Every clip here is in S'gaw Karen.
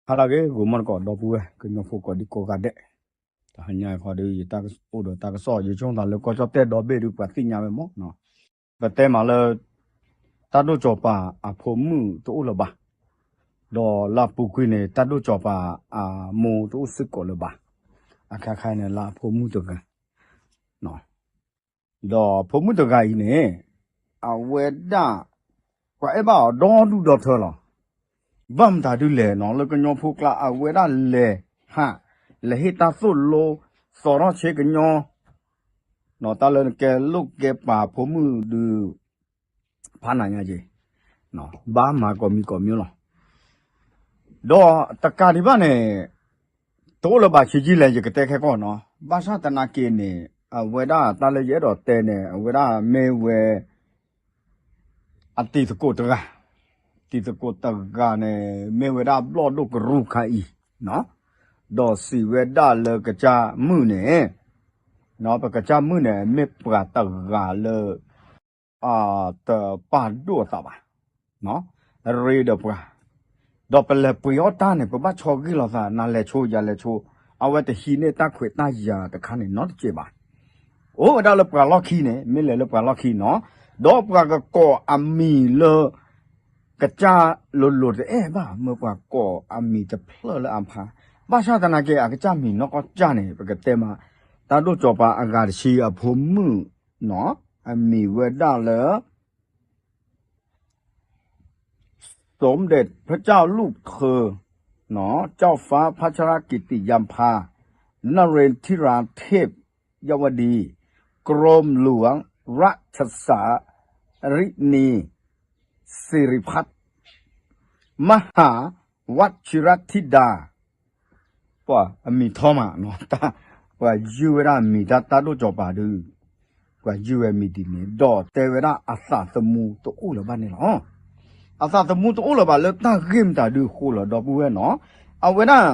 ဟါလၢအဂ့ၤ ဂီၤမီၢ်တကိး ဒီပုၢ်ဝဲၢ် ကညီဖိကိးဒံကိးဂၤဒဲး, တဟါညါအံၤဃီဒီး ယတၢ်အိၣ်ဒီးတၢ်ကစီၣ် ယဆိကမိၣ်သးလၢကီၢ်ကၠီၣ်တဲၣ်ဒီဘ့ၣ်ဒုး ပှၤသ့ၣ်ညါဝဲမး, ပတဲမးလၢ တၢ်ဒိၣ်စီၤပၤအဖိမုၣ်တအိၣ်လၢၤဘၣ်, ဒီးလၢအပူၤကွံာ်န့ၣ် တၢ်ဒိၣ်စီၤပၤအမိၢ်တအိၣ်စ့ၢ်ကီးလၢၤဘၣ်, အခါခါန့ၣ် လၢအဖိမုၣ်တဂၤ ဒီးဖိမုၣ်တဂၤအံၤန့ၣ် အဝဲဒၣ် ပှၤအဲၣ်ဘၣ်အီၤဒီဒူၣ်ဒီထၢလီၤ. ဘၣ်မတၤဒုလဲၣ်နီၤ လၢကညီဖိကျါ အဝဲဒၣ်လဲၤဟး လဲၤဟ့ၣ်တၢ်သိၣ်လိ သီထီၣ်ဆ့ကညီ တၢ်လၢနကဲလိၣ်ကဲပာ်ဖိမုၣ်ဒုး ဖးနးညါက့ၤ ဘၣ်မၤကိးမံၤကိးမံၤလီၤ. ဒီးတကးဒံးဘၣ်န့ၣ် တအိၣ်လၢၤဘၣ်ဆံးကံလဲၣ် ယကတဲခဲကီၢ်နီၤ, ဘၣ်ဆၣ်သနာ်က့န့ၣ် အဝဲဒၣ်တၢ်လၢယအဲၣ်ဒိးတဲန့ၣ် အဝဲဒၣ်မ့ၢ်ဝဲ အတံၤသကိးတဂၤ, တံၤသကိးတဂၤန့ၣ် မ့ၢ်ဝဲဒၣ်ဘျီၣ်ဒိၣ်ကရူၢ်ခါအံၤ, ဒီးစံးဝဲဒၣ်လၢကစၢ်မုၣ်န့ၣ်, ပကစၢ်မုၣ်န့ၣ် မ့ၢ်ပှၤတဂၤလၢ တပာ်ဒိၣ်အသးဘၣ်, ရ့ဒီးပှၤ, ဒီးပလဲၤပှ့ၤအီၣ်တၢ်န့ၣ် ပဘၣ်ဆီဂ့ၤလိာ်သး နၤလဲၤဆိ ယၤလဲၤဆိ, အဝဲတဟံးန့ၢ်တၢ်ခွဲးတၢ်ယာ်တခါန့ၣ်နီတစဲးဘၣ်. အိၣ်ဝဲဒၣ်လၢပှၤလီၢ်ခံန့ၣ် မ့ၢ်လဲၤလၢပှၤလီၢ်ခံနီၤ, ဒီးပှၤကကိးအမံၤလၢ ကစၢ်လိၤလိၤတအဲၣ်ဘၣ် မ့ၢ်ပှၤကိးအမံၤတဖျၢၣ်လၢအဖါ, ဘၣ်ဆၣ်သနာ်က့ အကစၢ်မံၤနီၢ်ကီၢ်ကၢ်န့ၣ် ပကတဲမး တၢ်ဒိၣ်စီၤပၤအဂၤတဆံအဖိမုၣ်နီၤ, အမံၤဝဲဒၣ်လၢ สมเด็จพระเจ้าลูกเธอ เจ้าฟ้าพัชรกิติยาภา นเรนทิราเทพ ยวดี กรมหลวงราชสารินี สิริพัฒน์ มหาวชิรธิดา ပှၤအမံၤထီမးနီၤ, ပှၤယုၢ်ဝဲဒၣ်မံၤတၢ် တၢ်ဒိၣ်စီၤပၤဒုး, ပှၤယုၢ်ဝဲမံၤဒ်န့ၣ် ဒီးတဲဝဲဒၣ်အသးသမူတအိၣ်လၢၤဘၣ်န့ၣ်လီၤ. အသးသမူတအိၣ်လၢၤဘၣ်လၢတၢ်ဂ့ၢ်မတၤဒုးအဃိလီၤ ဒီပုၢ်ဝဲၢ်နီၤ, အဝဲဒၣ်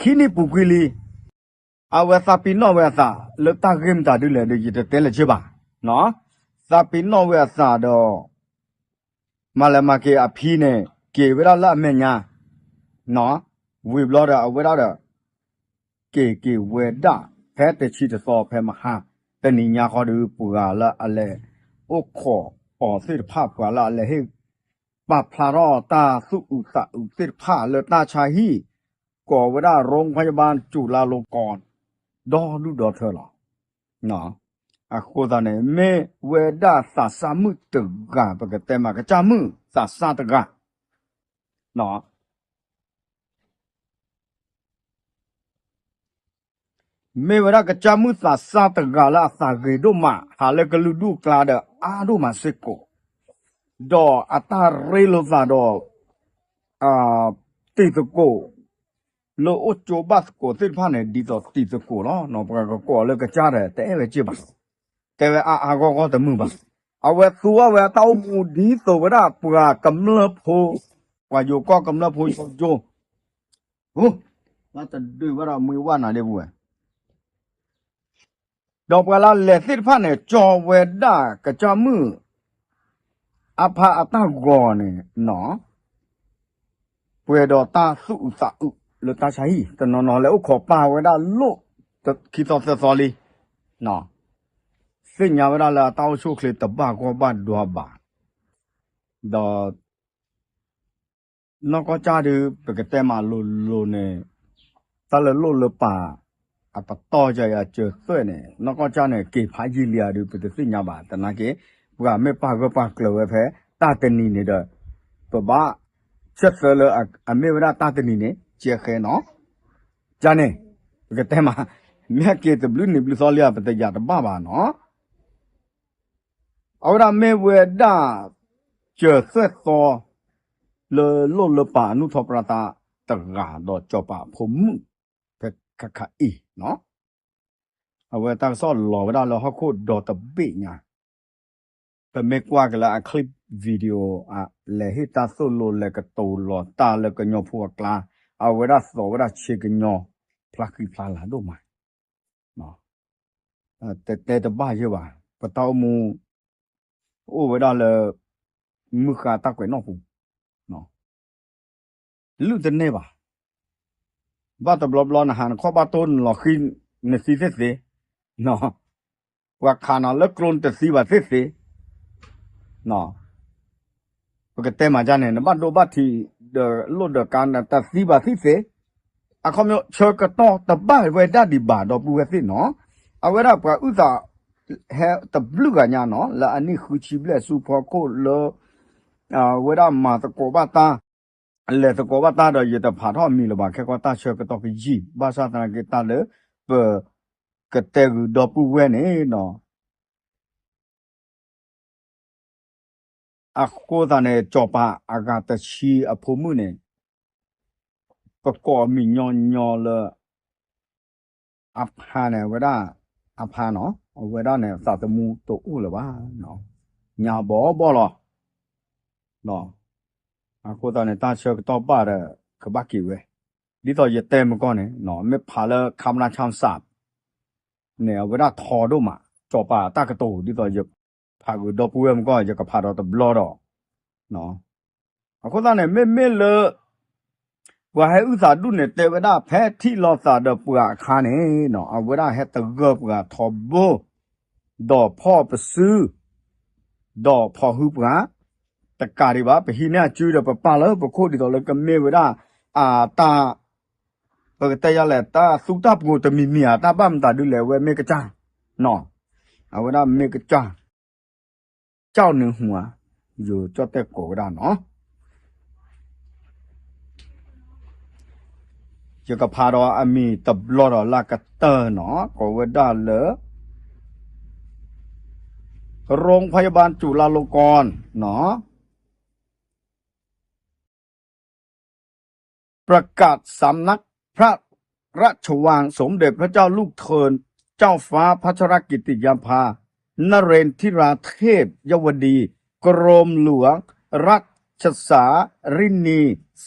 ခံနံၣ်ပူၤကွံာ်လံ အဝဲသးပ့ၤနီၣ်ဝဲအသးလၢတၢ်ဂ့ၢ်မတၤဒုးလဲၣ်ဒီး ယတတဲလၢၤဘၣ်, သးပ့ၤနီၣ်ဝဲအသးဒီး မၤလဲၤမၤက့ၤအဖံန့ၣ် က့ၤဝဲဒၣ်လၢအမဲာ်ညါ, ဝံၤဘျီဒီးအဝဲဒၣ်ဒီး က့ၤက့ၤဝဲဒၣ် ဖဲတဆံတသီဖဲမဟါ တနံၤညါဃီဒီး ပှၤလၢအလဲၤအိၣ်ခိးအီၤသ့ၣ်တဖၣ် ပှၤလၢအလဲၤဟ့ၣ်ပာ်ဖျါထီၣ်တၢ်သူၣ်အုးသးအုးသ့ၣ်တဖၣ်လၢတၢ်ဆါဟံၣ် ကိးဝဲဒၣ် โรงพยาบาลจุฬาลงกรณ์ ဒီဒူၣ်ဒီထၢလီၤ. အဃိသတးန့ၣ် မ့ၢ်ဝဲဒၣ်သးစၢ်မုၣ်တဂၤ ပကတဲမး ကစၢ်မုၣ်သးစၢ်တဂၤ မ့ၢ်ဝဲဒၣ်ကစၢ်မုၣ်သးစၢ်တဂၤလၢအသးဂ့ၤဒိၣ်မး ဟးလၢကလုာ်ဒူၣ်ကျါဒီးအါဒိၣ်မးစ့ၢ်ကီး, ဒီးအတၢ်ရ့လိာ်သးဒီး တံၤသကိး လၢအိၣ်ကၠိဘၣ်သကိးသ့ၣ်တဖၣ်န့ၣ် ဒ်သိးတံၤသကိးလီၤ. ပှၤကကိးလၢကစၢ်ဒီး တအဲၣ်ဝဲစ့ၢ်ဘၣ်, တဲဝဲအါအါဂီၢ်ဂီၢ်တမုာ်ဘၣ်. အဝဲသူအီၣ်ဝဲအတၢ်အိၣ်မူဒ်သိးဝဲဒၣ်ပှၤကမျၢၢ်ဖိ, ပှၤယိၤကီၢ်ကမျၢၢ်ဖိယိၤယိၤ, တဒုးဝဲဒၣ်မှံဝဲနၤဒ့ပူၤဝဲ ဒီးပှၤလၢအလဲၤသ့ၣ်တဖၣ်န့ၣ် ကၠီဝဲဒၣ်ကစၢ်မုၣ်အဖါအတၢ်ဂီၤန့ၣ်, ပှဲၤဒီးတၢ်သူၣ်အုးသးအုးလၢတၢ်ဆါဟံၣ် တနီၤနီၤ လဲၤအိၣ်ခိးပာ်ဝဲဒၣ်လိၣ် ခံသီသၢသီလံ, သ့ၣ်ညါဝဲဒၣ်လၢအတၢ်အိၣ်ဆူၣ်အိၣ်ချ့တဘၣ်ဂီၢ်ဘၣ်ဒွါဘၣ်, ဒီး နီၢ်ကီၢ်ကၢ်ဒုး ပကတဲမးလိၤလိၤန့ၣ်, တၢ်လၢလိၣ်လၢပာ် အပတီၢ်ယၤယၤစၢၤသွဲၣ်န့ၣ် နီၢ်ကီၢ်ကၢ်န့ၣ် က့ၤဖးယံာ်လံဧါဒုး ပတသ့ၣ်ညါဘၣ်. သနာ်က့ ပှၤမ့ၢ်ပာ်ဂၢၢ်ပာ်ကျၢၤဝဲဖဲ တၢ်တနံၤန့ၣ်ဒီး ပဘၣ်ဆၢသၢလၢအမ့ၢ်ဝဲဒၣ်တၢ်တနံၤန့ၣ် ကဲဃဲနီၤ. ကန့ၣ် ပကတဲမး မ့ၢ်ဟဲက့ၤတဘျုးနံၤဘျုးသီလံဧါ ပတယာ်တဘၣ်ဘၣ်နီၤ. အဝဲဒၣ်မ့ၢ်ဝဲဒၣ် စၢၤသွဲၣ်သီ လၢလိၣ်လၢပာ်အနုၢ်ထီၣ်ပြၢသးတဂၤ ဒီးစီၤပၤအဖိမုၣ် ဖဲခါခါအံၤနီၤ. အဝဲတၢ်ကစီၣ်လီၤဝဲဒၣ်လၢဟီၣ်ခိၣ်ဒီတဘ့ၣ်ညါ, ပမ့ၢ်ကွၢ်က့ၤလၢအ clip video လဲၤဟ့ၣ်တၢ်သိၣ်လိ လဲၤကတိၤလီၤတၢ်လၢကညီဖိအကျါ, အဝဲဒၣ်သီဝဲဒၣ်ဆ့ကညီ ဖျါဃံဖျါလၤဒိၣ်မး တတဲတဘၣ်ယဲၢ်ဘၣ်, ပတၢ်အိၣ်မူ အိၣ်ဝဲဒၣ်လၢ မုၢ်ဃါတၢ်ကွဲးနီၣ်ပူၤ လုၢ်တန့ၢ်ဘၣ်. ဘၣ်တဘျီဘျီနဟးနခီၣ်ဘၣ်တိၢ်နလီၤဃံနသံသ့ၣ်သ့, ပှၤခးနၤလၢကျိနတသံဘၣ်သ့ၣ်သ့, ပကတဲမၤဒ်န့ၣ် နဘၣ်ဒိဘၣ်ထံးဒီးလိၣ်ဒီးကါနတသံဘၣ်သ့ၣ်သ့, အခီပညီ ဆၢကတီၢ်တဘၣ်ဝဲဒၣ်ဒံးဘၣ်ဒီပုၢ်ဝဲၢ်သ့ၣ်နီၤ, အဝဲဒၣ်ပှၤအုၣ်သး ဟဲတဘျုးဂၤညါနီၤ လၢအနံၣ်ဃုဆံဘျဲၣ်ဆူဖီခိၣ်လၢ အဝဲဒၣ်မၤသကိးဘၣ်တၢ် လဲၤသကိးဘၣ်တၢ်ဒီး ယတဖးထီၣ်အမံၤလၢၤဘၣ် ခဲကီတၢ်ဆၢကတီၢ်ကယံာ် ဘၣ်ဆၣ်သနာ်က့တၢ်လၢ ပကတဲဂုာ်ဒီပုၢ်ဝဲၢ်န့ၣ်နီၤ အဃိသတးန့ၣ် စီၤပၤအဂၤတဆံအဖိမုၣ်န့ၣ် ပကိးအမံၤညီညီလၢ အဖါန့ၣ် အဝဲဒၣ် အဖါနီၤ အဝဲဒၣ်န့ၣ် သးသမူတအိၣ်လၢၤဘၣ်, ညါဘီဘီလီၤ. အဃိသတးန့ၣ် တၢ်ဆၢကတီၢ်ဘၣ်ဒီး ကဘၣ်က့ၤဝဲ, ဒ်သိးယတဲမုၢ်ကီၢ်န့ၣ် မ့ၢ်ဖးလၢ ခမရ ဆၣ်စး န့ၣ် အဝဲဒၣ်ထီဒိၣ်မး စီၤပၤတၢ်ကတိၤ ဒ်သိးယဖးဂုာ်ဒီပုၢ်ဝဲၢ်မုၢ်ကီၢ် ယကဖးဒီးတဘျီဒီး အဃိသတးန့ၣ် မ့မ့ၢ်လၢ ပှၤဟဲအုၣ်သးဒူၣ်န့ၣ် တဲဝဲဒၣ်ဖဲထံၣ်လိာ်သးဒီးပှၤအခါန့ၣ် အဝဲဒၣ်ဟဲတဂၢၢ်ပှၤထီဘိ ဒီးဖီၣ်ပစု ဒီးဖီၣ်ဟုပှၤ တကးဒံးဘၣ် ပဟံးန့ၢ်အစုဒီး ပပာ်လၢပခိၣ်ဒ်သိးလၢကမ့ၢ်ဝဲဒၣ် အတၢ် ပကတဲယလဲၣ် တၢ်သူတၢ်ပှိၤတမံၤမံၤဧါ တၢ်ဘၣ်မတၤဒုလဲၣ် အဝဲမ့ၢ်ကစၢ် အဝဲဒၣ်မ့ၢ်ကစၢ် ကၠီၣ်နုဟူဧါ ယိၤကၠီၣ်တဲၣ်ကိးဝဲဒၣ်နီၤ ယကဖးဒီးအမံၤတဘျီဒီးလၢကတၢၢ်နီၤ ကိးဝဲဒၣ်လၢ โรงพยาบาลจุฬาลงกรณ์နီၤ ประกาศสำนักพระราชวังสมเด็จพระเจ้าลูกเธอเจ้าฟ้าพัชรกิติยาภา นเรนทิราเทพยวดี กรมหลวงรัชสารินี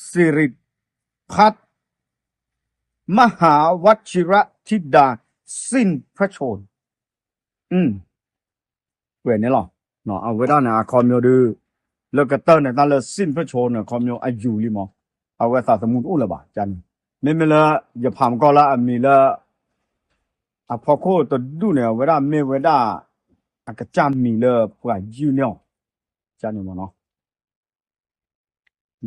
สิริพัฒน์ มหาวชิรธิดา สิ้นพระชนม์ ကွဲးန့ၣ်လီၤ. အဝဲဒၣ်န့ၣ် အခီပညီဒီး လၢကတၢၢ်န့ၣ် တၢ်လၢ สิ้นพระชนม์ န့ၣ် အခီပညီအယူၤလံမး အဝဲသးသမူတအိၣ်လၢၤဘၣ်န့ၣ် မ့မ့ၢ်လၢ ယဖးမုၢ်ကီၢ်လၢအမံၤလၢ အဖီခိၣ်တဒူၣ်န့ၣ် အဝဲဒၣ်မ့ၢ်ဝဲဒၣ် အကစၢ်မံၤလၢပှၤယုၢ်န့ၢ်အီၤ န့ၣ်မးနီၤ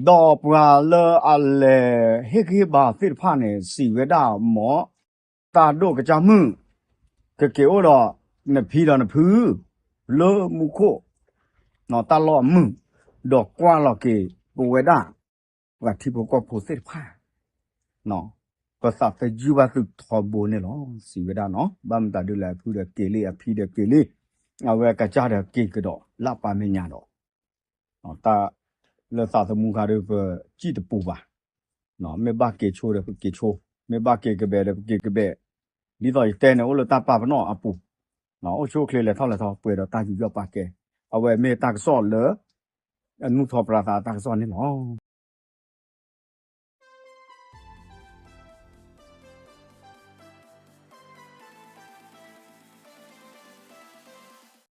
ဒီးပှၤလၢအလဲၤဟ့ၣ်ဂံၢ်ဟ့ၣ်ဘါသ့ၣ်တဖၣ်န့ၣ် စံးဝဲဒၣ်မ့ၢ် တၢ်ဒိၣ်ကစၢ်မုၣ် ကက့ၤအိၣ်ဒီးနဖံဒီးနဖု လၢမူခိၣ် တၢ်လီၢ်အမုာ် ဒီးကွၢ်လီၤက့ၤပဝဲဒၣ် ပှၤထံဖိကီၢ်ဖိသ့ၣ်တဖၣ် ပသးသယုၢ်ဘၣ်သုထီဘိန့ၣ်လီၤ စံးဝဲဒၣ်နီၤ ဘၣ်မတၤဒုလဲၣ် အဖုဒီးက့ၤလံ အဖံဒီးက့ၤလံ အဝဲကစၢ်ဒီးက့ၤကဒီးလၢပၢ်မဲာ်ညါဒီး တၢ်လၢသးသမူခါဒီး ပစံၣ်တပူၤဘၣ် မ့ၢ်ဘၣ်က့ၤဆိဒီးပက့ၤဆိ မ့ၢ်ဘၣ်က့ၤကဘဲးဒီးပက့ၤကဘဲး ဒ်သိးယတဲန့ၣ် အိၣ်လၢတၢ်ပာ်ပနီၣ်အပူၤ အိၣ်ဆူၣ်အိၣ်ချ့လဲၤထီၣ်လဲၤထီ ပှဲၤဒီးတၢ်ယူးယီၣ်ပာ်ကဲ အဝဲမ့ၢ်တၢ်ကစီၣ်လၢ အနူၢ်ထီပြါသးတၢ်ကစီၣ်န့ၣ်လီၤ.